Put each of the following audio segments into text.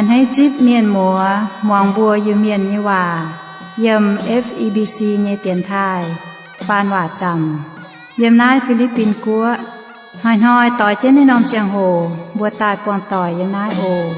Hneiv zipv mienh muoz muangx mbuo Iu-Mienh nyei waac yiem F E B C nyei dienx taaih faan waac zaamc yiem naaiv Fi^li^bin Guoqv. Hnoi-hnoi doix jienv naaiv norm ziangh hoc mbuo daaih buangh doic yiem naaiv oc.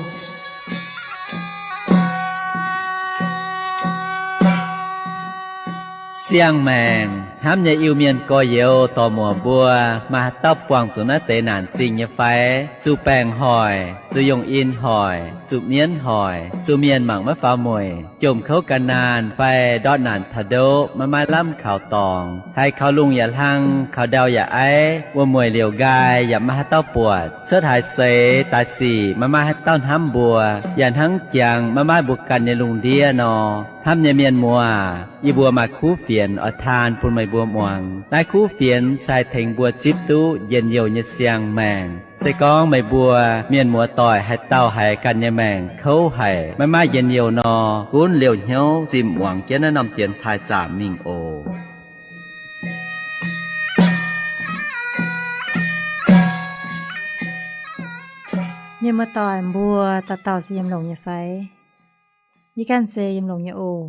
Siang-maengc hnamv nyei Iu-Mienh gorx-youz dorc-muoc mbuo, maaih haaix dauh buangh zuqc naaiv deix naanc zingh nyei fai? Zuqc baengc hoic, zuqc yungh in hoic, zuqc mienv hoic, zuqc mienh mangc maiv faaux mueic, jomc kouv ga'naanh fai ndortv naanc taux ndoqv maiv maaih lamh kaux dorngx, haiz kaux lungh yaac hlang, kaux ndau yaac aiv, wuov-mueic liouc nqaai yaac maiv maaih haaix dauh buatc, cuotv haaix seix daaih sic maiv maaih haaix dauh hnamv mbuo, yaac hnangv jangx maiv maaih mbuo ganh nyei lungh ndiev nor. Hnamv nyei mienh muoz, yie mbuo maaih kuv fienx oix taan bun meih mbuo muangx. Naaiv kuv fienx se haih tengx mbuo zipv duqv njien-youh nyei siang-maengc. Se gorngv meih mbuo mienh muoz doic haaix dauh haiz ganh nyei maengc kouv haic, maiv maaih njien-youh nor, gunv liouh hnyouv zimh muangx jienv naaiv norm dienx taaih zaamc mingh oc. Mienh muoz doic mbuo dauh dauh se yiem longx nyei fai? Yie ganh se yiem longx nyei oc.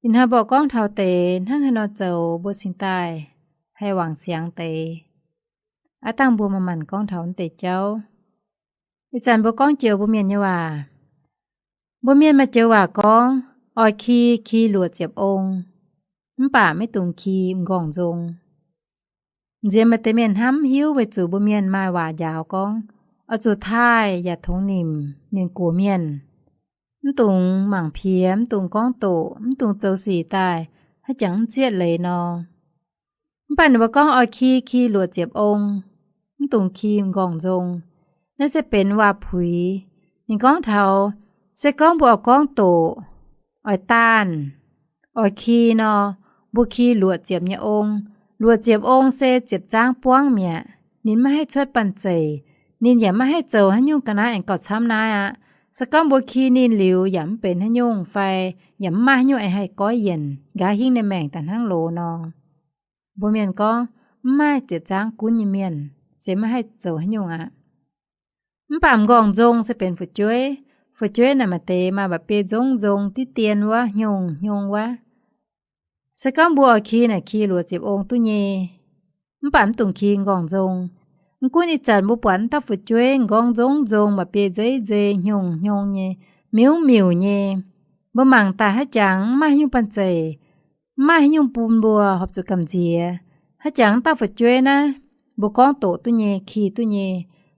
Ih hnoi mbuo gorngv taux deix hnangv haaix nor zoux mbuo cingx daaih haih wangc siangx deix. Aav dangh mbuo manc-manc gorngv taux naaiv deix jauv. Ih zanc mbuo gorngv joux mbuo mienh nyei waac. Mbuo mienh maaih joux waac gorngv, oix ki, ki luoqc ziepc ong, mv baac maiv dungx ki m'nqorngv nzong. Nziex maaih deix mienh hnamv hiuv weic zuqc mbuo mienh maaih waac njaaux gorngv, oix zuqc taaih yaac tongx nimc mienh gox mienh. Mv dungx mangc piex, mv dungx gorngv doqc, mv dungx zoux sic daaih haaix jangx mv zietv leiz nor. Mv baac ninh mbuo gorngv oix ki, ki luoqc ziepc ong, mv dungx ki m'nqorngv nzong. Naaiv se benx waac-puix. Ninh gorngv taux, se gorngv mbuo oix gorngv doqc, oix daanh, oix ki nor, mbuo ki luoqc ziepc nyei ong. Luoqc ziepc ong se ziepc zaangv buangv mi'aqv. Ninh maiv haih cuotv banh zeic. Ninh yaac maiv haih zoux haaix nyungc ga'naaiv aengx gauh camv naaiv aqv. Se gorngv mbuo ki ninh liuz yaac mv benx haaix nyungc fai yaac mv maaih haaix nyungc aengx haih goiv yienc, nqa'haav hingv ninh maengc daaih hnangv loz nor. Mbuo mienh gorngv, mv maaih ziepc zaangv gunv nyei mienh se maiv haih zoux haaix nyungc aqv. Mv baac m'nqorngv nzong se benx fu'jueiv. Fu'jueiv naaic maaih deix maaih mba'biei nzongv nzong diqv dien wuov, hnyongx hnyongx wuov. Se gorngv mbuo oix ki naaic ki luoqc ziepc ong duqv nyei, mv baac mv dungx ki m'nqorngv nzong. Mv gunv ih zanc mbuo buatc wuov dauh fu'jueiv m'nqorngv nzongv nzong, mba'biei nzeiv nzei, hnyongx hnyongx nyei, miuv miuc nyei, mbuo mangc daaih haaix jangx mv maaih haaix nyungc banh zeic, mv maaih haaix nyungc bun mbuo horpc zuqc gamh nziex. Haaix jangx wuov dauh fu'jueiv naaiv, mbuo gorngv doqc duqv nyei, ki duqv nyei,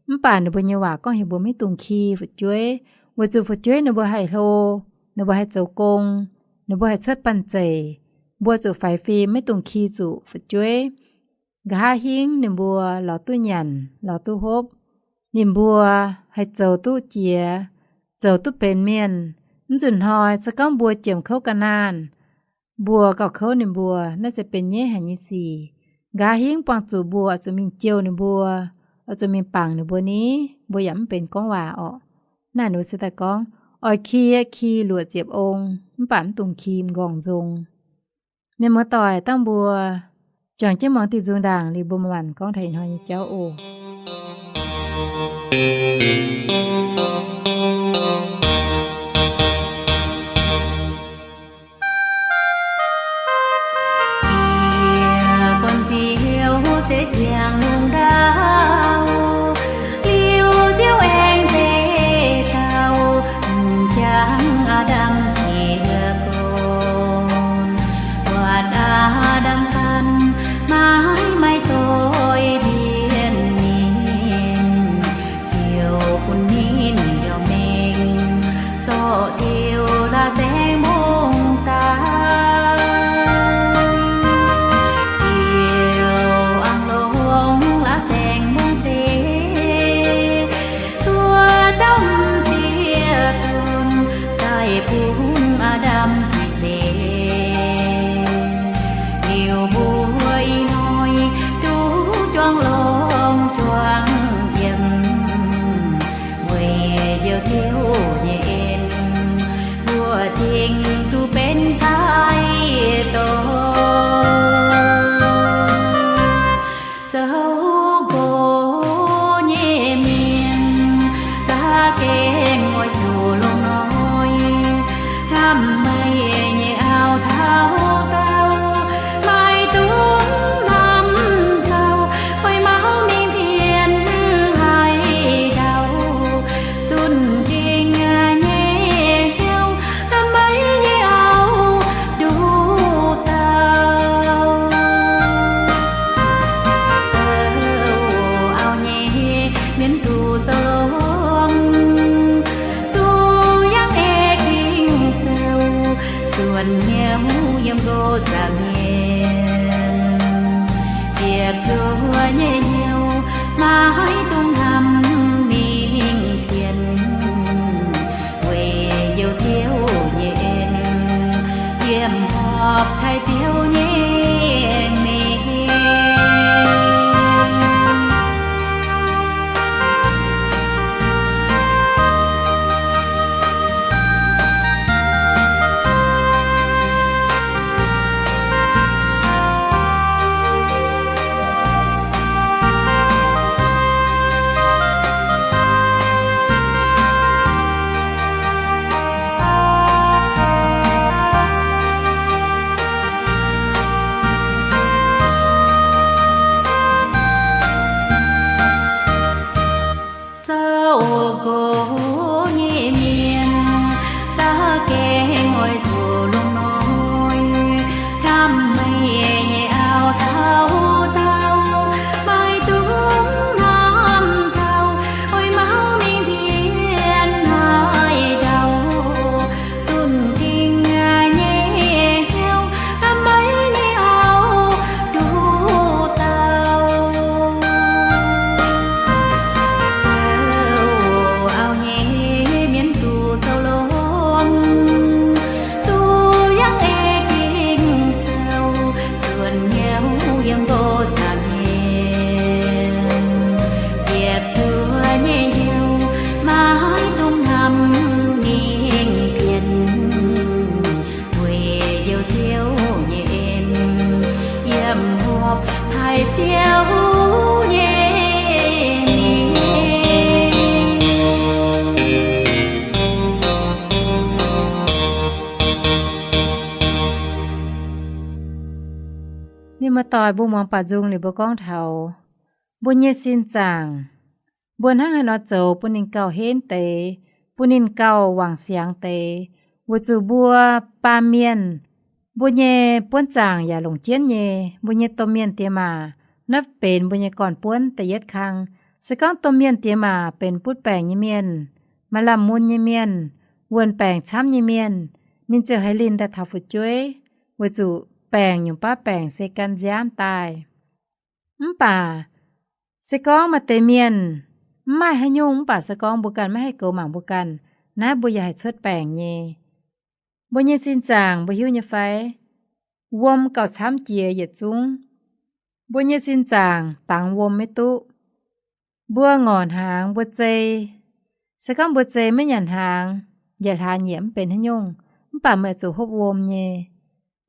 mv baac ninh mbuo nyei waac gorngv heuc mbuo maiv dungx ki fu'jueiv, weic zuqc fu'jueiv ninh mbuo haih hlo, ninh mbuo haih zoux gong, ninh mbuo haih cuotv banh zeic. Mbuo zuqc faix fim maiv dungx ki zuqc fu'jueiv. Nqa'haav hingv ninh mbuo lorz duqv nyanc, lorz duqv hopv, ninh mbuo haih zoux duqv jiex, zoux duqv benx mienh. Mv nzunc hnoi se gorngv mbuo jiem kouv ga'naanh, mbuo gauh kouv ninh mbuo, naaiv se benx nyaiv haic nyei sic. Nqa'haav hingv buangh zuqc mbuo oix zuqc mingh jouh ninh mbuo, oix zuqc mingh bangc ninh mbuo ni, mbuo yaac mv benx gorngv waac orqc. Naaiv ninh mbuo se daaih gorngv, oix ki, ki luoqc ziepc ong, mv baac mv dungx ki m'nqorngv nzong. Mienh muoz-doic, dangh mbuo juangc jienv muangx diuh nzung ndaangc liuz, mbuo manc-manc gorngv taux ih hnoi nyei jauv oc. Jiex guanh nziouv zeiz ziangh lungh ndau, liuz nziouv aengx zeiz dauh, m'jangc aav ndamv jiex gorn. Buatc aav ndamv ganh maiv maaih doix mbienv ninh, ziouc bun ninh njoux mengh zorqv diuh la'saengv mbungv daaih. Ziouc aengx longc Ziepc zuoqv nyei hnyouv maiv dungx hnamv mingh tien, weic njoux Ziouv nyei en, yiem horpc taaih Ziouv nyei mienh. Zaux gox nyei mienh, za'gengh oix zuqc longc hnoi, hnamv meih nyei auv taux daauh, maiv dungx hnamv taux oix mangc mingh tien haaix ndau. Zunh dingh nyei hnyouv hnamv meih nyei auv nduqc dauh. Zoux auv nyei mienh zuqc zoux longx, zuqc yangh ei Ging-Sou, suonc hnyouv yiem nqox zaangc mienh. Ziepc zuoqv nyei hnyouv maiv dungx hnamv mingh tien, weic njoux Ziouv nyei en, yiem horpc taaih Ziouv nyei mienh. Mienh muoz-doic, mbuo muangx baac nzung liuz mbuo gorngv taux mbuo nyei sin zaangc, mbuo hnangv haaix nor zoux bun ninh gauh henv deix, bun ninh gauh wangc siangx deix. Weic zuqc mbuo baamh mienh, mbuo nyei buonv zaangc yaac longc jienv nyei. Mbuo nyei domh mienh diex maac, naaiv benx mbuo nyei gorn-buonv da'yietv kang. Se gorngv domh mienh diex maac benx butv baengc nyei mienh, maaih lamh mun nyei mienh, wuonh baengc camv nyei mienh, ninh ziouc haih linh daaih taux fu'jueiv, weic zuqc baengc nyungc baav baengc se gan nziaamv daaih. Mv baac se gorngv maaih deix mienh mv maaih haaix nyungc, mv baac se gorngv mbuo ganh maiv haih goux mangc mbuo ganh, naaiv mbuo yaac haih cuotv baengc nyei. Mbuo nyei sin zaangc mbuo hiuv nyei fai? Wuom gauh camv jiex yietc zungv. Mbuo nyei sin zaangc dangx wuom maiv duqv. Mbuo ngorc hnaangx mbuo zei, se gorngv mbuo zei maiv nyanc hnaangx, yietc hlaax nyieqc mv benx haaix nyungc, mv baac meih zuqc hopv wuom nyei.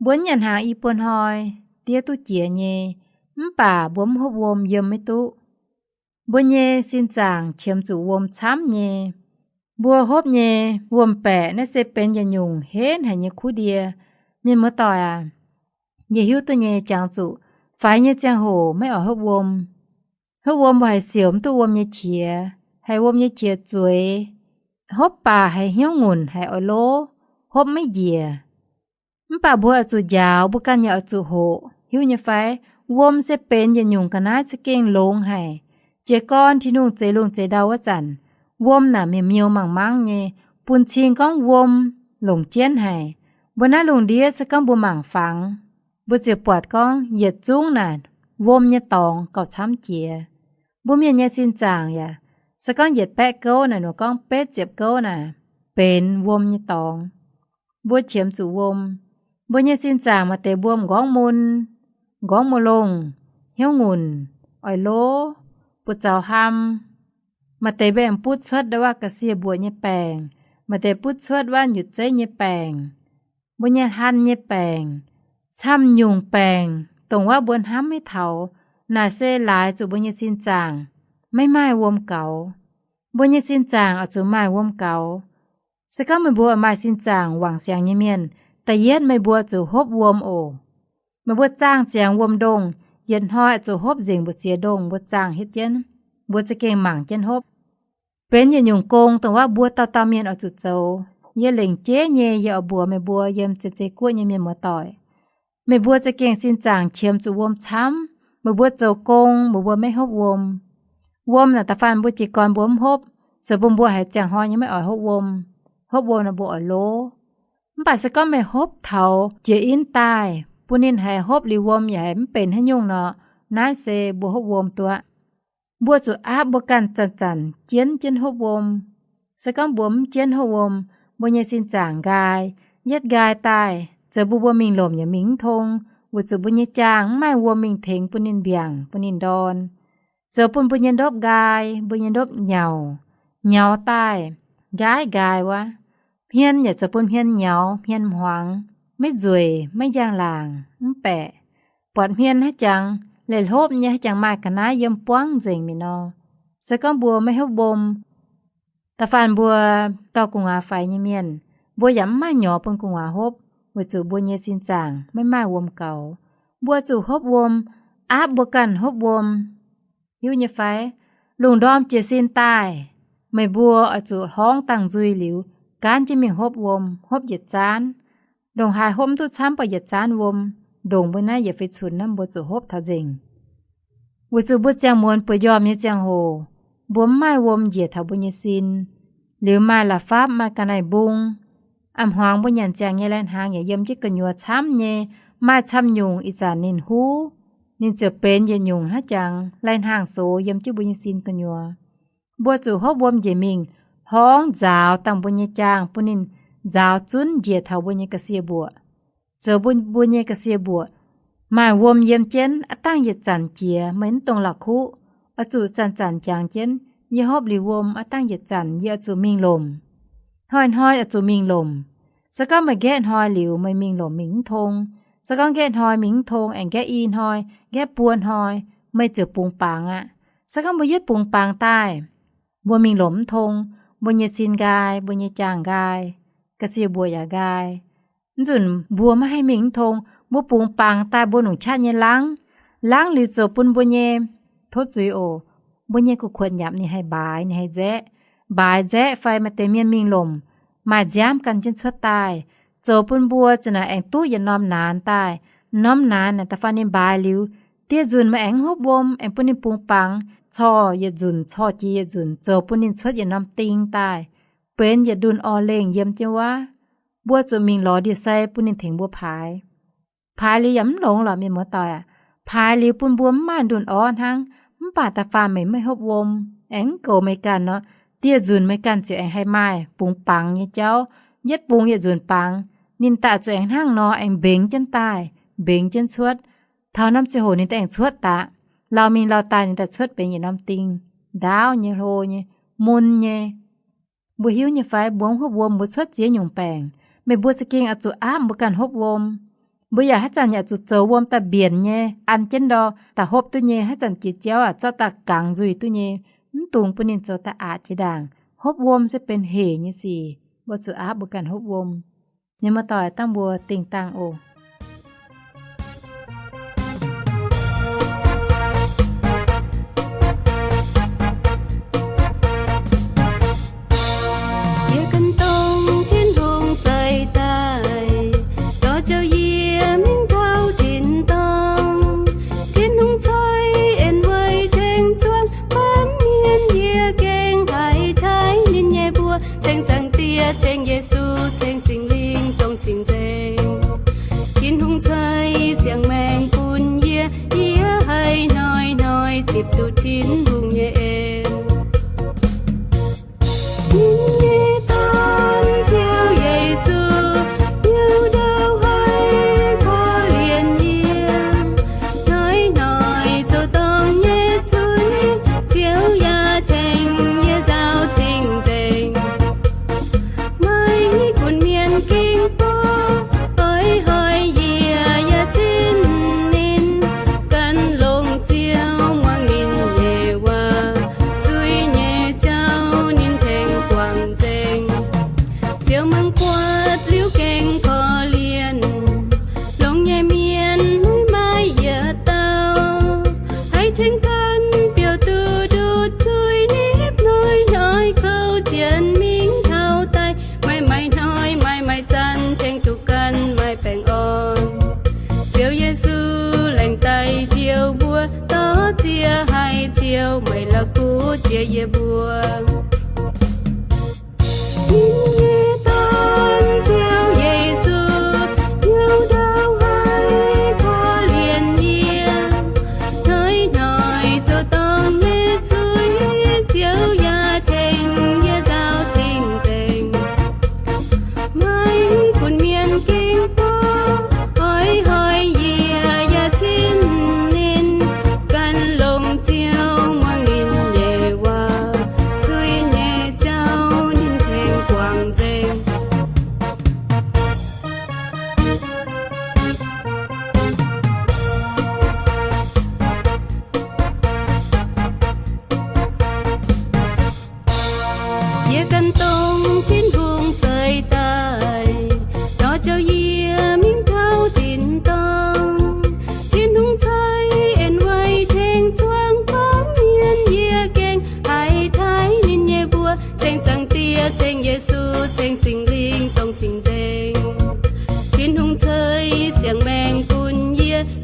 Mbuo mv nyanc hnaangx i buo hnoi, diev duqv jiex nyei, mv baac mbuo mv hopv wuom yiem maiv duqv. Mbuo nyei sin zaangc qiemx zuqc wuom camv nyei. Mbuo hopv nyei wuom-baeqc naaiv se benx yietc nyungc henv haic nyei kuv ndie. Mienh muoz-doic aac, yie hiuv duqv nyei, jangx zuqc faix nyei ziangh hoc maiv oix hopv wuom. Hopv wuom mbuo haiz siouc mv duqv wuom nyei qiex, haiz wuom nyei qiex zueiz, hopv baac haiz hnyouv ngunc, haiz oix lov, hopv maiv njiec. Mv baac mbuo oix zuqc njaaux, mbuo ganh yaac oix zuqc hoqc, hiuv nyei fai? Wuom se benx yietc nyungc ga'naaiv za'gengh longx haic. Jiez gorn Tin-Hungh zeix lungh zeix ndau wuov zanc, wuom naaic miuc-miuc mangc mangv nyei, bun cing gorngv wuom longc jienv haic. Mbuo naaiv lungh ndiev se gorngv mbuo mangc fangx, mbuo ziouc buatc gorngv yietc zungv naaic wuom nyei dorngx gauh camv jiex. Mbuo mienh nyei sin zaangc yaac, se gorngv yietc baeqv gouv naaic, ninh gorngv betv ziepc gouv naaic, benx wuom nyei dorngx. Mbuo qiemx zuqc wuom. Mbuo nyei sin zaangc maaih deix mbuo m'nqorngv mun, m'nqorngv mu'longh, hnyouv ngunc, oix lov, buoz-zaux ham. Maaih deix mbuo aengx butv cuotv ndau wuov ga'sie mbuoqc nyei baengc, maaih deix butv cuotv wuov nyutc zeiv nyei baengc, mbuo nyei hlan nyei baengc, camv nyungc baengc, dongh wuov mbuo hnamv maiv taux. Naaic se laaix zuqc mbuo nyei sin zaangc maiv maaih wuom gaux. Mbuo nyei sin zaangc oix zuqc maaih wuom gaux. Se gorngv meih mbuo maaih sin zaangc wangc siangx nyei mienh, da'yietv meih mbuo zuqc hopv wuom oc. Meih mbuo zaangh ziangx wuom-ndongh, yietc hnoi zuqc hopv nzengc mbu'ziex ndongh mbuo zaangh hietv jienv, mbuo za'gengh mangc jienv hopv. Benx yietc nyungc gong dongh wuov mbuo dauh dauh mienh oix zuqc zoux. Yie lengc jeiv nyei yie oix mbuox meih mbuo yiem Zien-Zei Guoqv nyei mienh muoz-doic, meih mbuo za'gengh sin zaangc qiemx zuqc wuom camv. Meih mbuo zoux gong meih mbuo maiv hopv wuom. Wuom naaic da'faanh mbuo jiez gorn mbuo mv hopv, zoux bun mbuo haiz ziangh hnoi nyei maiv oix hopv wuom. Hopv wuom nor mbuo oix lov. Mv baac se gorngv meih hopv taux jiex inv daaih, bun ninh haiz hopv liuz wuom yaac haiz mv benx haaix nyungc nor, naaiv se mbuo hopv wuom duqv. Mbuo zuqc aapv mbuo ganh zanc-zanc jienv jienv hopv wuom. Se gorngv mbuo mv jienv hopv wuom, mbuo nyei sin zaangc nqaai. Yietv nqaai daaih, zoux bun mbuo mingh lomc yaac mingh mv tong, weic zuqc mbuo nyei jaang mv maaih wuom mingh tengx bun ninh mbiaangc, bun ninh ndorn. Zoux bun mbuo nyei ndopv nqaai, mbuo nyei ndopv nyauc. Nyauc daaih, nqaai nqaai wuov. Hmien yaac zoux bun hmien nyauc, hmien hmuangx, maiv nzueic, maiv njang-laangc, mv baeqc. Buatc hmien haaix jangx, leih hlopv nyei haaix jangx maaih ga'naaiv yiem buangv nzengc mi'aqv nor. Se gorngv mbuo maiv hopv wuom, da'faanh mbuo dorh gu'nguaaz faix nyei mienh, mbuo yaac mv maaih nyorx bun gu'nguaaz hopv, weic zuqc mbuo nyei sin zaangc maiv maaih wuom gaux. Mbuo zuqc hopv wuom, aapv mbuo ganh hopv wuom. Hiuv nyei fai? Lungh ndorm jiez sin daaih, meih mbuo oix zuqc hlorngv dangh nzuih liuz, gaanv jienv mingh hopv wuom, hopv yietc zaanv. Ndongc haaix hopv mv duqv camv, baac yietc zaanv wuom, ndongc mbuo naaiv yietc feix cunx naaiv mbuo zuqc hopv taux nzengc. Weic zuqc mbuo ziangh muonz bueix njormh nyei ziangh hoc, mbuo mv maaih wuom njiec taux mbuo nyei sin. Liuz maaih la'fapv, maaih ga'naaiv-mbung, a'hmuangx mbuo nyanc ziangh nyei lai-hnaangx yaac yiem jienv gu'nyuoz camv nyei. Maaih camv nyungc ih zanc ninh huv, ninh ziouc benx yietc nyungc hnangv jangx lai-hnaangx sox yiem jienv mbuo nyei sin gu'nyuoz. Mbuo zuqc hopv wuom njiec mingh, hlorngv nzaaux dangh mbuo nyei jaang bun ninh nzaaux zunv njiec taux mbuo nyei ga'sie mbuoqc. Zoux bun mbuo nyei ga'sie mbuoqc maaih wuom yiem jienv, aav dangh yietc zanc jiex meih mv dongh la'kuqv. Oix zuqc zanc-zanc jangx jienv, yie hopv liuz wuom aav dangh yietc zanc yie oix zuqc mingh lomc. Hnoi-hnoi oix zuqc mingh lomc. Se gorngv meih nqaeqv hnoi liuz meih mingh lomc mingh mv tong, se gorngv nqaeqv hnoi mingh mv tong aengx nqaeqv i hnoi, nqaeqv buo hnoi, meih ziouc bungx bangx aqv. Se gorngv mbuo yietv bungx bangx daaih, mbuo mingh lomc mv tong, mbuo nyei sin nqaai, mbuo nyei jaang nqaai, ga'sie mbuoqc yaac nqaai. Mv nzunc mbuo maiv haih mingh mv tong, mbuo bungx bangx daaih mbuo longc qaqv nyei langv. Langv liuz zoux bun mbuo nyei, tov zuiz oc, mbuo nyei gu'kuotv nyapc ninh haih mbaaix, ninh haih nzaeqv. Mbaaix nzaeqv fai maaih deix mienh mingh lomc, maaih nziaamv gan jienv cuotv daaih, zoux bun mbuo ziouc naaic aengx duqv yietc norm naanx daaih. Norm naanx naaic da'faanh ninh mbaaix liuz, dieh nzunc meih aengx hopv wuom, aengx bun ninh bungx bangx, corc yietc nzunc corc jiex yietc nzunc, zoux bun ninh cuotv yietc norm ding daaih, benx yietc ndunh orv lengh yiem jienv wuov. Mbuo zuqc mingh lorz ndie-sai bun ninh tengx mbuo paaix. Paaix liuz yaac mv longx lorqc, mienh muoz-doic aac. Paaix liuz bun mbuo mv maaih ndunh orv hnangv. Mv baac da'faanh meih maiv hopv wuom, aengx mv goux meih ganh nor, dieh nzunc meih ganh ziouc aengx haih maaih bungx bangx nyei jauv. Yietv bungx yietc nzunc bangx, ninh daaih zuqc aengx hnangv nor aengx mbengx jienv daaih, mbengx jienv cuotv. Taux norm ziangh hoc ninh daaih aengx cuotv daaih. Lauh mingh lauh daaih ninh daaih cuotv benx yietc norm ding, ndaauv nyei, hlo nyei, mun nyei. Mbuo hiuv nyei fai? Mbuo mv hopv wuom mbuo cuotv ziex nyungc baengc. Meih mbuo za'gengh oix zuqc aapv mbuo ganh hopv wuom. Mbuo yaac haaix zanc yaac zuqc zoux wuom daaih mbienc nyei, an jienv ndor daaih hopv duqv nyei. Haaix zanc jiex jauv aac, zorqv daaih gangx nzuih duqv nyei, mv dungx bun ninh zoux daaih aqc jiex ndaangc. Hopv wuom se benx heic nyei sic. Mbuo zuqc aapv mbuo ganh hopv wuom. Mienh muoz-doic, dangh mbuo dingh dangh oc. Yie gan dongh Tin-Hungh zeih daaih, dorh ziouc yie mingh taux tin-dorngh. Tin-Hungh cai en weic tengx zuangx baamh mienh, yie gengh haih taaih ninh nyei mbuox, ceng zaangc Diex, ceng Yesu, ceng Singx Lingh dongh cing-nzengc. Tin-Hungh cai siang-maengc bun yie, yie haih hnoi-hnoi zipc duqv Tin-Hungh nyei en. Ninh nyei Dorn, Ziouv Yesu, hnyouv ndau haih korv-lienh yie. Hnoi-hnoi zoux dorngc nyei zuiz, Ziouv yaac tengx yie nzaaux cing-nzengc. Maaih i gunv mienh ging bou, oix hoic yie yaac zinh ninh, gan longc Ziouv muangx ninh nyei waac, zuiz nyei jauv ninh tengx guangc nzengc. Ziouv mangc buatc liuz gengh korv-lienh, longx nyei mienh maiv maaih yietc dauh haih tengx ganh biouv duqv ndutv zuiz nipv hnoi-hnoi kouv jienv mingh taux daaih. Maiv maaih hnoi, maiv maaih zanc tengx duqv ganh maaih baengh orn. Ziouv Yesu laengz daaih njoux mbuo, dorh ziex haiz Ziouv meih la'kuqv jiex yie mbuo. Ninh nyei Dorn, Ziouv Yesu, hnyouv ndau haih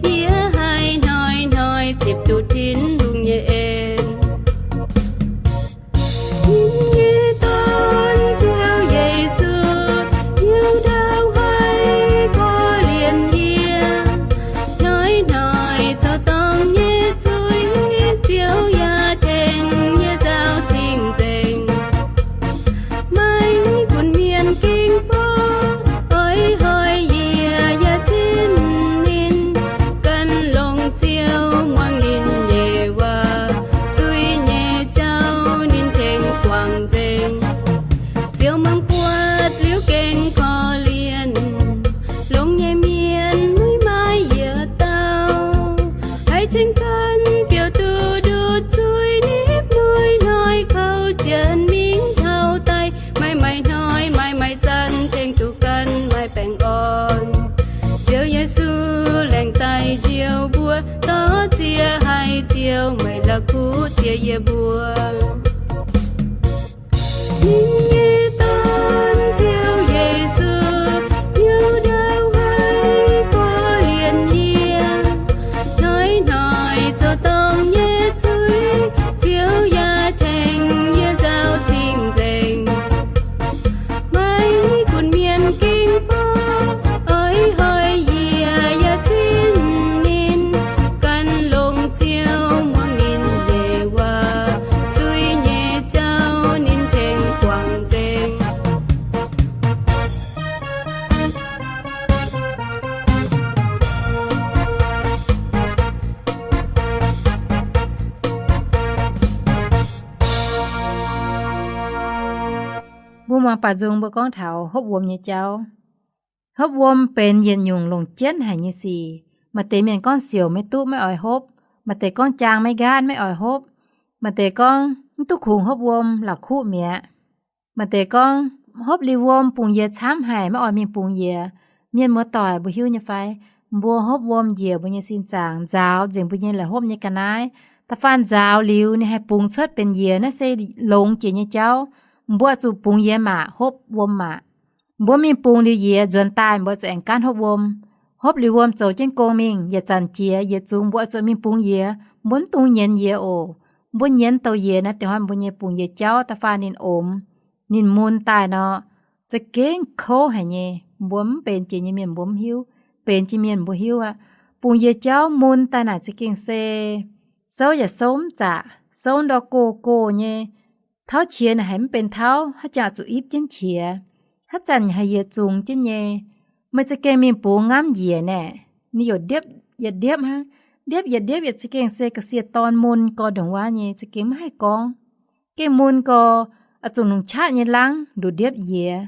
Yie haih hnoi-hnoi zipv duqv Tin-Hungh nyei en. Yie nyei Dorn, Ziouv Yesu, hnyouv ndau haih korv-lienh yie. Hnoi-hnoi zoux dorngc nyei zuiz, Ziouv yaac tengx yie nzaaux cing-nzengc. Maiv gunv mienh ging bov oix hoic yie, yaac zinh ninh, gan longx Ziouv muangx ninh nyei waac. Zuiz nyei jauv ninh tengx guangc nzengc. Ziouv mangc buatc liuz gengh korv-lienh, longx nyei mienh maiv maaih yietc dauh haih ceng gan biouv duqv nduqc zuiz nipv nuiv hnoi kouv jienv mingh taux daic. Maaih maaih hnoi, maaih maaih zanc tengx duqv gan maaih baengh orn. Ziouv Yesu, laengz daaih njoux mbuo, dorh ziex haiz Ziouv, meih la'kuqv ziex yie mbuo. Yie nyei Dorn, Ziouv Yesu, hnyouv ndau haih korv-lienh yie. Hnoi-hnoi zoux dorngc nyei zuiz, Ziouv yaac tengx yie nzaaux cing-nzengc. Maiv gunv mienh ging bov oix hoic yie, yaac zinh ninh, gan longx Ziouv muangx ninh nyei waac. Zuiz nyei jauv ninh tengx guangc nzengc. Mbuo muangx baaux nzung mbuo gorngv taux hopv wuom nyei jauv. Hopv wuom benx yietc nyungc longc jienv haic nyei sic. Maaih deix mienh gorngv siouc maiv duqv maiv oix hopv. Maaih deix gorngv jaang maiv nqaatv maiv oix hopv. Maaih deix gorngv mv duqv kungx hopv wuom la'kuqv mi'aqv. Maaih deix gorngv hopv liuz wuom bungx yiez camv haic, maiv oix mingh bungx yiez. Mienh muoz-doic, mbuo hiuv nyei fai? Mbuo hopv wuom njiec mbuo nyei sin zaangc, nzaaux nzengc mbuo nyei la'hopv nyei ga'naaiv. Da'faanh nzaaux liuz ninh haih bungx cuotv benx yiez, naaiv se longx jiex nyei jauv. Mbuo zuqc bungx yiez maah, hopv wuom maah. Mbuo mingh bungx liuz yiez nzuonx daaih, mbuo zuqc aengx gaanv hopv wuom. Hopv liuz wuom zoux jienv gong mingh, yietc zanc jiex yiez zungx, mbuo zuqc mingh bungx yiez. Mbuo mv dungx nyienz yiez oc. Mbuo nyienz douc yiez naaiv, da'hoi mbuo nyei bungx yiez jauv da'faanh ninh omx, ninh mun daaih nor, za'gengh kouv haic nyei. Mbuo mv benx jiex nyei mienh mbuo mv hiuv. Benx jiex mienh mbuo hiuv aqv. Bungx yiez jauv mun daaih naaic za'gengh se souv yaac souv mv zaqc, souv ndau gox gox nyei. Tauv qiex naaic haiz mv benx tauv, haaix jangx zuqc ipv jienv qiex. Haaix zanc haiz yiez zungx jienv nyei. Meih za'gengh mingh bungx ngamv njiec naaic, ninh youc ndiepv yietc ndiepv hnangv. Ndiepv yietc ndiepv yaac za'gengh se ga'sie dorn mun gau ndongc wuov nyei, za'gengh maiv haih gorngv. Gengh mun gau, oix zuqc longc qaqv nyei laangv nduqc ndiepv yiez.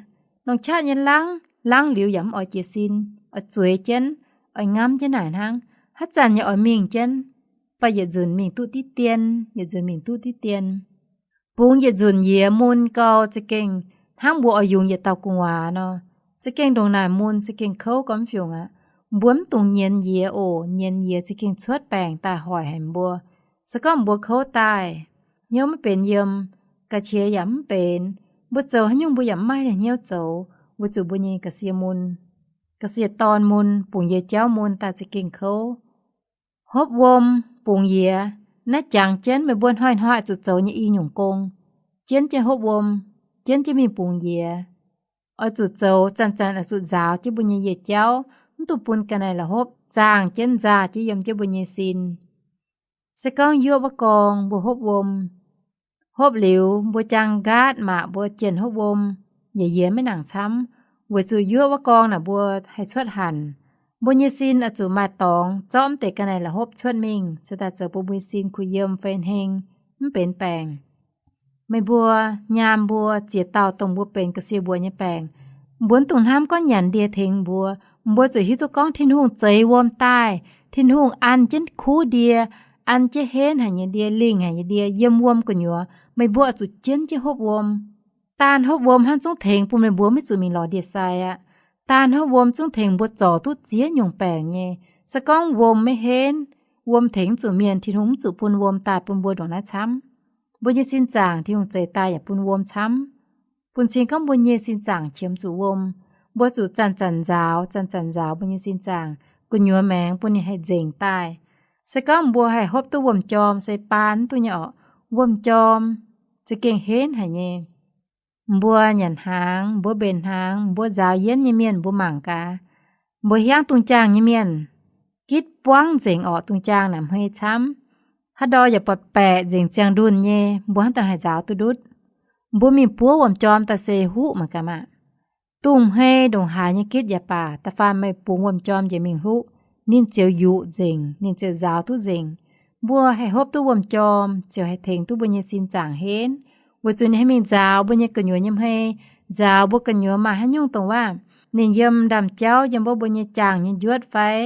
Longc qaqv nyei laangv, laangv liuz yaac mv oix jiez sin, oix zueiz jienv, oix ngamv jienv naaic hnangv. Haaix zanc yaac oix mingh jienv, baac yietc nzunc mingh duqv diqv dien, yietc nzunc mingh duqv diqv dien. Bungx yietc nzunc yiez mun gau za'gengh hnangv mbuo oix yungz yietc dauh gu'nguaaz nor. Za'gengh ndongc naaic mun za'gengh kouv gau mv fiungc aqv. Mbuo mv dungx nyienz yiez oc. Nyienz yiez za'gengh cuotv baengc daaih hoic haic mbuo. Se gorngv mbuo kouv daaih, hnyouv maiv benx yiem, ga'qiex yaac mv benx, mbuo zoux haaix nyungc mbuo yaac mv maaih hnyouv zoux, weic zuqc mbuo nyei ga'sie mun, ga'sie dorn mun, bungx yiez jauv mun daaih za'gengh kouv. Hopv wuom, bungx yiez, naaiv jangx jienv meih mbuo hnoi-hnoi zuqc zoux nyei i nyungc gong, jienv jienv hopv wuom, jienv jienv mingh bungx yiez. Oix zuqc zoux, zanc-zanc oix zuqc nzaaux jienv mbuo nyei yiez jauv, mv dungx bun ga'naaiv la'hopv zaangh jienv nzaah jienv yiem jienv mbuo nyei sin. Se gorngv yuoqv wuov gorng mbuo hopv wuom, hopv liuz mbuo jaang nqaatv maah, mbuo jienh hopv wuom, yaac yiez maiv nangc camv, weic zuqc yuoqv wuov gorng naaic mbuo haih cuotv hanc. Mbuo nyei sin oix zuqc maaih dorngx zorqv mv deix ga'naaiv la'hopv cuotv mingh, se daaih zoux bun mbuo nyei sin kuh yiem fei heng, mv benx baengc. Meih mbuo nyaam mbuo ziex dauh dongh mbuo benx ga'sie mbuox nyei baengc, mbuo mv dungx hnamv gorngv nyanc ndie tengx mbuo. Mbuo zuqc hiuv duqv gorngv Tin-Hungh zeix wuom daaih, Tin-Hungh an jienv kuv ndie, an jienv henv haic nyei ndie, lingh haic nyei ndie yiem wuom gu'nyuoz. Meih mbuo oix zuqc jienv jienv hopv wuom. Daanh hopv wuom hnangv zungv tengx bun meih mbuo maiv zuqc mingh lorz ndie-sai aqv. Daanh hopv wuom zungv tengx mbuo zorc duqv ziex nyungc baengc nyei. Se gorngv wuom maiv henv, wuom tengx mv zuqc mienh, Tin-Hungh mv zuqc bun wuom daaih bun mbuo ndongc naaiv camv. Mbuo nyei sin zaangc Tin-Hungh zeix daaih yaac bun wuom camv. Bun cing gorngv mbuo nyei sin zaangc qiemx zuqc wuom, mbuo zuqc zanc-zanc nzaaux, zanc-zanc nzaaux mbuo nyei sin zaangc. gu'nyuoz maengx bun ninh haih nzengc daaih. Se gorngv mbuo haih hopv duqv wuom-jorm se baan duqv nyei orqc. Wuom-jorm za'gengh henv haic nyei. Mbuo nyanc hnaangx, mbuo mbenc hnaangx, mbuo nzaaux yienv nyei mienh mbuo mangc gaax. Mbuo hiaangv dungz jaangh nyei mienh, gitv buangv nzengc orqc, dungz jaangh naaic hmei camv. Haaix ndau yaac buatc baeqc nzengc ziangh ndunh nyei, mbuo hnangv daaih haih nzaaux duqv ndutv. Mbuo mingh buov wuom-jorm daaih se huqv mangc gaax maah. Dungz hmei ndongc haaix nyei gitv yaac baac, da'faanh meih bungx wuom-jorm njiec mingh huqv, ninh ziouc yuqc nzengc, ninh ziouc nzaaux duqv nzengc. Mbuo haih hopv duqv wuom-jorm ziouc haih tengx duqv mbuo nyei sin zaangc henv, weic zuqc ninh haih mingh nzaaux mbuo nyei gu'nyuoz nyei hmei, nzaaux mbuo gu'nyuoz maaih haaix nyungc dongh waac, ninh yiem ndaamv-jauv, yiem wuov mbuo nyei jaangh nyei njuotv fai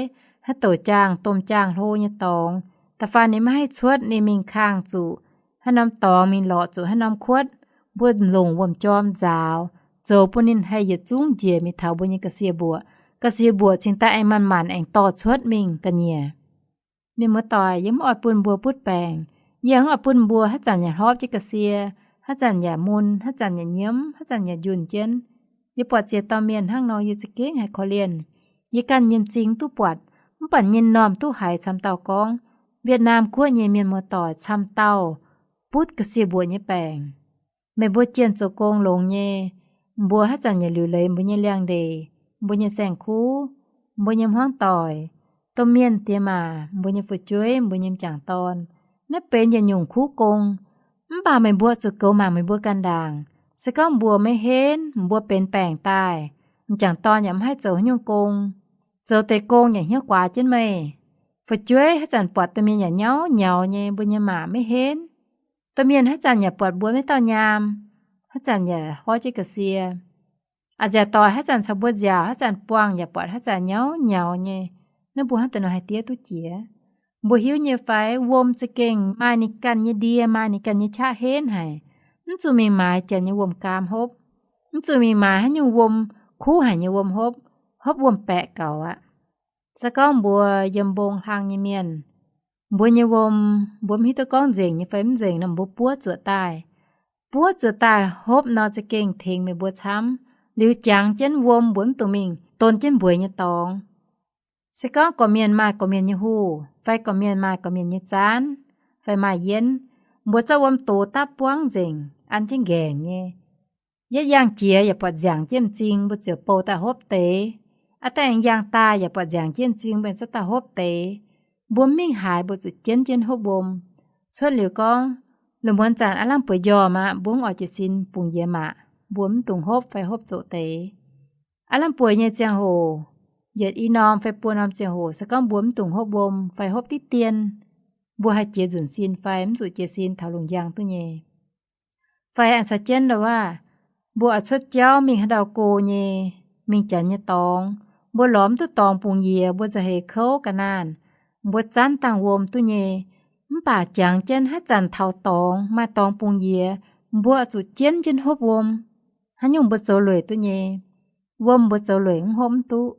haaix douc jaangh, domh jaangh hlo nyei dorngx. Da'faanh ninh maiv haih cuotv, ninh mingh kangh zuqc haaix norm dorngx, mingh lorqc zuqc haaix norm kuotv, mbuo longc wuom-jorm nzaaux, zoux bun ninh haih yietc zungv njiec mingh taux mbuo nyei ga'sie mbuoqc. Ga'sie mbuoqc cingx daaih aengx manc-manc aengx dorh cuotv mingh ga'nyiec. Mienh muoz-doic, yie mv oix bun mbuo butv baengc. Yie mv oix bun mbuo haaix zanc yaac hlorpv jienv ga'sie, haaix zanc yaac mun, haaix zanc yaac nyiemv, haaix zanc yaac njunh jienv. Yie buatc ziex dauh mienh hnangv nor, yie za'gengh haiz korv-lienh. Yie ganh nyei m'zing duqv buatc, mv baac nyei m'normh duqv haiz camv dauh gorngv, Wietnam guoqv nyei mienh muoz-doic camv dauh butv ga'sie mbuoqc nyei baengc. Meih mbuo jienh zoux gong longx nyei, mbuo haaix zanc yaac liuc leiz mbuo nyei liangx-ndeic, mbuo nyei saeng-kuv, mbuo nyei hmuangv doic, domh mienh diex maac, mbuo nyei fu'jueiv, mbuo nyei m'jangc dorn. Naaiv benx yietc nyungc kuv gong. Mv baac meih mbuo zuqc goux mangc meih mbuo ganh ndaangc. Se gorngv mbuo maiv henv, mbuo benx baengc daaih, m'jangc dorn yaac mv haih zoux haaix nyungc gong. Zoux deix gong yaac hnyouv guaax jienv meih. Fu'jueiv haaix zanc buatc domh mienh yaac nyauv nyaux nyei, mbuo nyei maa maiv henv. Domh mienh haaix zanc yaac buatc mbuo maiv dauh nyaam, haaix zanc yaac hlorpv jienv ga'sie. A'nziaauc doic haaix zanc caux mbuo nziaauc, haaix zanc buangh yaac buatc haaix zanc nyauv nyaux nyei. Naaiv mbuo hnangv deix nor haih diev duqv jiex. Mbuo hiuv nyei fai, wuom za'gengh maaih ninh ganh nyei ndie, maaih ninh ganh nyei qaqv henv haic. Mv zuqc mingh maaiz janx nyei wuom-gaam hopv. Mv zuqc mingh maaiz haaix nyungc wuom kuv haic nyei wuom hopv. Hopv wuom-baeqc gaux aqv. Se gorngv mbuo yiem mbong hlang nyei mienh, mbuo nyei wuom, mbuo mv hiuv duqv gorngv nzengc nyei fai mv nzengc nor, mbuo buov zuoqc daaih. Buov zuoqc daaih hopv nor za'gengh tengx meih mbuo camv. Liuz jangx jienv wuom, mbuo mv dungx mingh don jienv mbueiz nyei dorngx. Se gorngv gorqv-mienh maaih gorqv-mienh nyei huv, fai gorqv-mienh maaih gorqv-mienh nyei zaanv, fai maaih yienv, mbuo zorqv wuom dox dapv buangv nzengc, an jienv nqaengc nyei. Yietv yangh jiex yaac buatc nziangc jienv m'zing, mbuo ziouc bouh daaih hopv deix. Aa, daaih aengx yangh daaih yaac buatc nziangc jienv m'zing, mbuo ziouc daaih hopv deix. Mbuo mv mingh haaix, mbuo zuqc jienv jienv hopv wuom. Cuotv liuz gorngv, lungh muonz zanc aav lamh bueix njormh aqv, mbuo mv oix jiez sin bungx yie maah, mbuo mv dungx hopv fai hopv zoqc deix. Aav lamh bueix nyei ziangh hoc, yietc i norm fai buo norm ziangh hoc, se gorngv mbuo mv dungx hopv wuom fai hopv diqv dien, mbuo haih jiex nzunc sin fai mv zuqc jiez sin taux lungh njang duqv nyei. Fai aengx caux jienv ndo waac, mbuo oix cuotv jauv mingh haaix ndau go nyei, mingh janx nyei dorngx, mbuo lorz mv duqv dorngx bungx yie, mbuo nzauh heix kouv ga'naanh, mbuo zanv dangh wuom duqv nyei. Mv baac jangx jienv haaix zanc taux dorngx, maaih dorngx bungx yie, mbuo zuqc jienv jienv hopv wuom. Haaix nyungc mbuo zoux lueic duqv nyei? Wuom mbuo zoux lueic mv hopv mv duqv.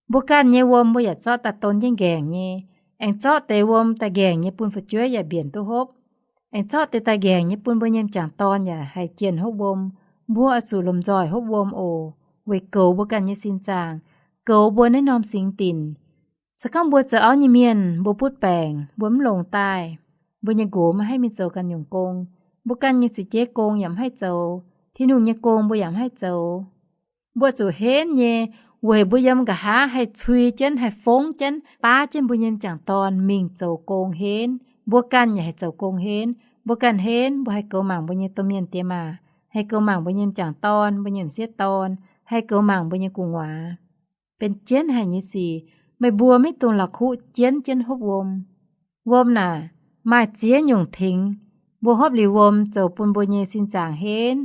Mbuo ganh nyei wuom mbuo yaac zorqv daaih don jienv nqaengc nyei. Aengx zorqv deix wuom daaih nqaengc nyei bun fu'jueiv yaac mbienc duqv hopv. Aengx zorqv deix daaih nqaengc nyei bun mbuo nyei m'jangc dorn yaac haih jienh hopv wuom. Mbuo oix zuqc lomh nzoih hopv wuom oc, weic goux mbuo ganh nyei sin zaangc, goux mbuo naaiv norm singx dinc. Se gorngv mbuo zoux auv nyei mienh, mbuo butv baengc, mbuo mv longc daaih, mbuo nyei nqox maiv haih mingh zoux ganh nyungc gong, mbuo ganh nyei za'jeiv gong yaac mv haih zoux, Tin-Hungh nyei gong mbuo yaac mv haih zoux. Mbuo zuqc henv nyei, weic mbuo yiem nqa'haav haih cui jienv, haih fongv jienv, baav jienv mbuo nyei m'jangc dorn mingh zoux gong henv. Mbuo ganh yaac haih zoux gong henv. Mbuo ganh henv, mbuo haih goux mangc mbuo nyei domh mienh diex maac, haih goux mangc mbuo nyei m'jangc dorn, mbuo nyei m'sieqv dorn, haih goux mangc mbuo nyei gu'nguaaz. Benx jienv haic nyei sic, meih mbuo maiv dungx la'kuqv jienv jienv hopv wuom. Wuom naaic maaih ziex nyungc tengx. Mbuo hopv liuz wuom zoux bun mbuo nyei sin zaangc henv,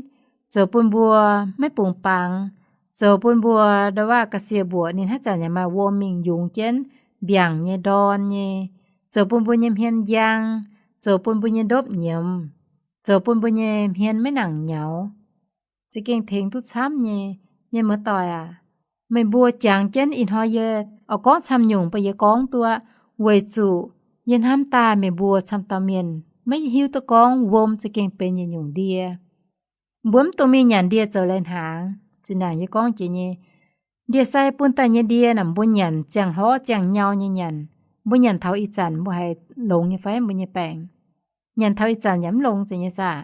zoux bun mbuo maiv bungx bangx, zoux bun mbuo ndo waac ga'sie mbuoqc ninh haaix zanc yaac maaih wuom mingh yungz jienv mbiaangc nyei ndorn nyei, zoux bun mbuo nyei hmien njang, zoux bun mbuo nyei ndopv nyiemz, zoux bun mbuo nyei hmien maiv nangc nyaux. Za'gengh tengx duqv camv nyei. Mienh muoz-doic aac, meih mbuo jangx jienv ih hnoi yie oix gorngv camv nyungc bun yie gorngv duqv, weic zuqc yie hnamv daaih meih mbuo camv dauh mienh maiv hiuv duqv gorngv wuom za'gengh benx yietc nyungc ndie. Mbuo mv dungx mingh nyanc ndie zoux lai-hnaangx. Zinh ndaangc yie gorngv jiex nyei, Ndie-sai bun daaih nyei ndie naaic, mbuo nyanc ziangh hlorv ziangh nyau nyei nyanc. Mbuo nyanc taux ih zanc mbuo haiz longx nyei fai mbuo nyei baengc? Nyanc taux ih zanc yaac mv longx zeiz nyei saah?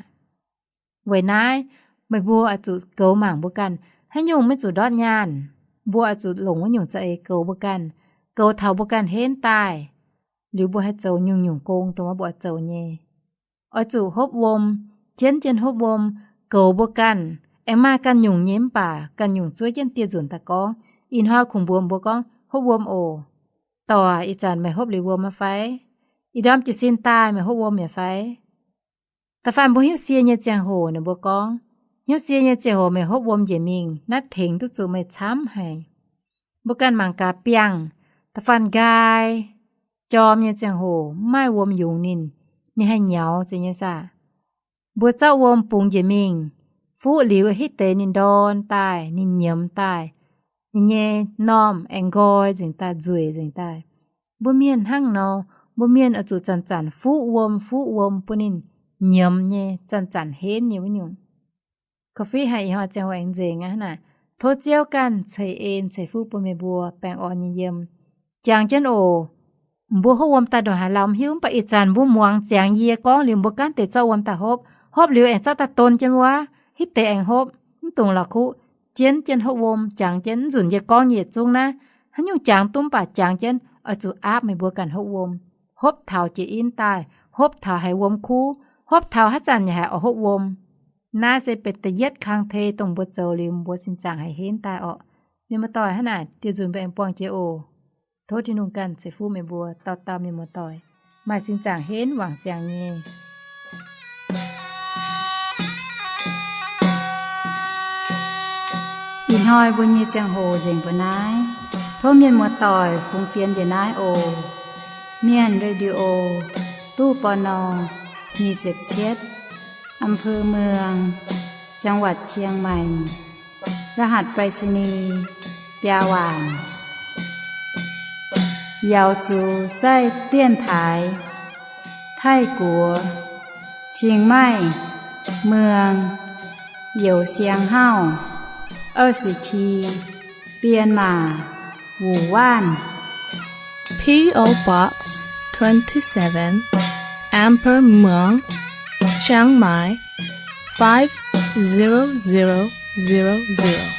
Weic naaiv, meih mbuo oix zuqc goux mangc mbuo ganh, haaix nyungc maiv zuqc ndortv nyaanh, mbuo oix zuqc longc wuov nyungc za'eix goux mbuo ganh, goux taux mbuo ganh henv daaih, liuz mbuo haih zoux nyungc-nyungc gong dongh wuov mbuo oix zoux nyei. Oix zuqc hopv wuom, jienv jienv hopv wuom, goux mbuo ganh. Aengx maaih ganh nyungc nyei mv baac ganh nyungc zuov jienv dieh nzunc daaih gorngv. Ih hnoi kungx mbuox mbuo gorngv, hopv wuom oc. Dorc, ih zanc meih hopv liuz wuom aqv fai? Ih ndorm jiez sin daaih meih hopv wuom mi'aqv fai? Da'faanh mbuo hnyouv sie nyei ziangh hoc ninh mbuo gorngv, hnyouv sie nyei ziangh hoc meih hopv wuom njiec mingh, naaiv tengx duqv zuqc meih camv haic. Mbuo ganh mangc gaax biangh, da'faanh nqaai jorm nyei ziangh hoc mv maaih wuom yungz ninh, ninh haih nyaux zeiz nyei saah? Mbuo zorqv wuom bungx njiec mingh, fuqv liuz hitv deix ninh ndorn daaih, ninh nyiemz daaih, ninh nyei normh aengx nqoi nzengc daaih, nzueic nzengc daaih. Mbuo mienh hnangv nor, mbuo mienh oix zuqc zanc-zanc fuqv wuom, fuqv wuom bun ninh nyiemz nyei, zanc-zanc henv nyei wuov nyungc. Korv-fiqv haic, ih hnoi ziangh hoc aengx nzengc aqv naaic. Tov Ziouv ganh ceix en ceix fuqv bun meih mbuo baengh orn nyei yiem. Jangx jienv oc. Mbuo hopv wuom daaih ndongc haaix lauh mv hiuv, mv baac ih zanc mbuo muangx ziangx yie gorngv liuz mbuo gaanv deix zorqv wuom daaih hopv. Hopv liuz aengx zorqv daaih don jienv wuov, hitv deix aengx hopv. Mv dungx la'kuqv, jienv jienv hopv wuom, jangx jienv. Nzunc yie gorngv nyei yietc zungv naaiv, haaix nyungc jangx duqv mv baac jangx jienv, oix zuqc aapv meih mbuo ganh hopv wuom. Hopv taux jiex in daaih, hopv taux haiz wuom kuv, hopv taux haaix zanc yaac haiz oix hopv wuom. Naaiv se benx da'yietv kang tei dongh mbuo zoux liuz mbuo sin zaangc haiz henv daaih orqc. Mienh muoz-doic, hnangv naaic dieh nzunc mbuo aengx buangh jiex oc. Tov Tin-Hungh ganh ceix fuqv meih mbuo dauh dauh mienh muoz-doic maaih sin zaangc henv wangc siangx nyei. Ih hnoi mbuo nyei ziangh hoc nzengc mbuo naaiv. Tov mienh muoz-doic fungx fienx njiec naaiv oc. Mienh Radio, ตู้ ปณ. nyic ziepc cietv, อำเภอเมือง จังหวัดเชียงใหม่ รหัสไปรษณีย์ biaa waanc. Yaux zuqc zaih 电台 Taiv-Guoqv, Chiang Mai, Muang, Youz Siang Hauv, 二十七, Myanmar, Wuhan. P O Box twenty-seven, Amber Muang, Chiang Mai, five zero zero zero zero.